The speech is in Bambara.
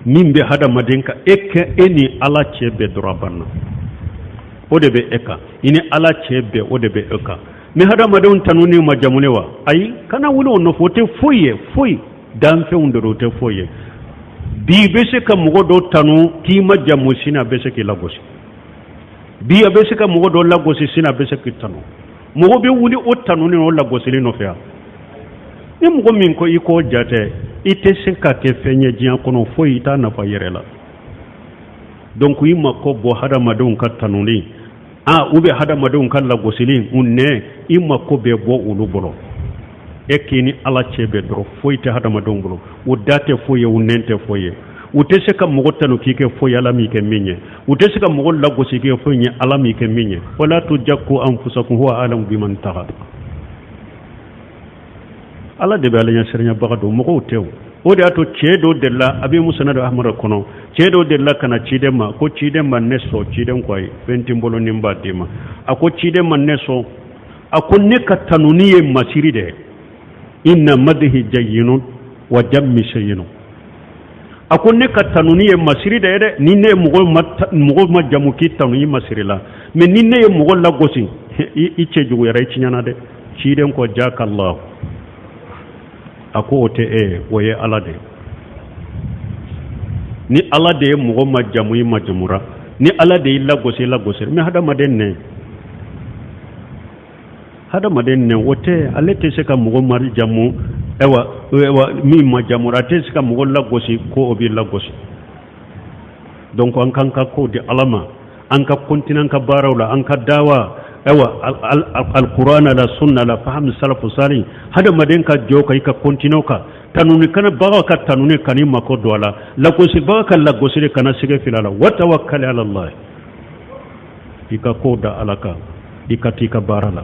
Min bɛ hadamaden kan, e kɛ e ni Ala cɛ bɛn dɔrɔn, a banna, o de bɛ e kan. I ni Ala cɛ bɛn, o de bɛ e kan. Ni hadamadenw tanuni majamuni wa, ayi, kana wuli o nɔfɛ, o tɛ foyi ye, foyi danfɛnw de don, o tɛ foyi ye. Bi i bɛ se ka mɔgɔ dɔ tanu k'i majamu, sini a bɛ se k'i lagosi. Bi a bɛ se ka mɔgɔ dɔ lagosi, sini a bɛ se k'i tanu. Mɔgɔ bɛ wuli o tanuni o lagosili nɔfɛ yan. Ni mɔgɔ min ko i k'o jate, i tɛ se ka kɛ fɛn ye diɲɛ kɔnɔ, foyi i t'a nafa yɛrɛ la. Donc i mako bɔ hadamadenw ka tanuni a u bɛ hadamadenw ka lagosili u nɛ, i mako bɛ bɔ olu bolo. E k'i ni Ala cɛ bɛn dɔrɔn, foyi tɛ hadamadenw bolo. U da tɛ foyi ye, u nɛn tɛ foyi ye. U tɛ se ka mɔgɔ tanu k'i kɛ foyi, Ala m'i kɛ min ye. U tɛ se ka mɔgɔ lagosi k'i kɛ foyi ye, Ala m'i kɛ min ye. Wala tuzaku anfusakum huwa alamu biman ittaqa. Ala de bɛ ala ɲɛsiranyabaga dɔn, mɔgɔw tɛ. O de y'a to cɛ dɔ delila, a bɛ Musnad Ahmad kɔnɔ, cɛ dɔ delila ka na ciden ma ko ciden ma ne sɔn. Ciden ko ayi, fɛn tɛ n bolo ni n b'a d'i ma. A ko ciden ma ne sɔn. A ko ne ka tanuni ye masiri de ye. Inna madhi jayyinun wa jammi shayyinun. A ko ne ka tanuni ye masiri de ye dɛ. Ni ne ye mɔgɔ majamu k'i tanu, i masiri la, mais ni ne ye mɔgɔ lagosi, i cɛ juguyara, i tiɲɛna dɛ. Ciden ko jakallahu. A ko o tɛ e ye, o ye Ala de ye. Ni Ala de ye mɔgɔ majamu, i majamura. Ni Ala de y'i lagosi, i lagosira. Mais hadamaden nɛ, hadamaden nɛ, o tɛ, ale tɛ se ka mɔgɔ majamu. Ayiwa, ayiwa, min majamura, a tɛ se ka mɔgɔ lagosi ko o b'i lagosi. Donc an k'an ka kow di Ala ma, an ka continuer an ka baaraw la, an ka dawa, ayiwa, alkurana la, sunna la, faham salafu sali. Hadamaden ka jɔ ka i ka continuer kan tanuni, kana baga ka tanuni, kan'i mako don a la, lagosibaga ka lagosili, kana sɛgɛ fili a la. Wa tawakkali ala Allah, i ka kow da Ala kan, i ka t'i ka baara la.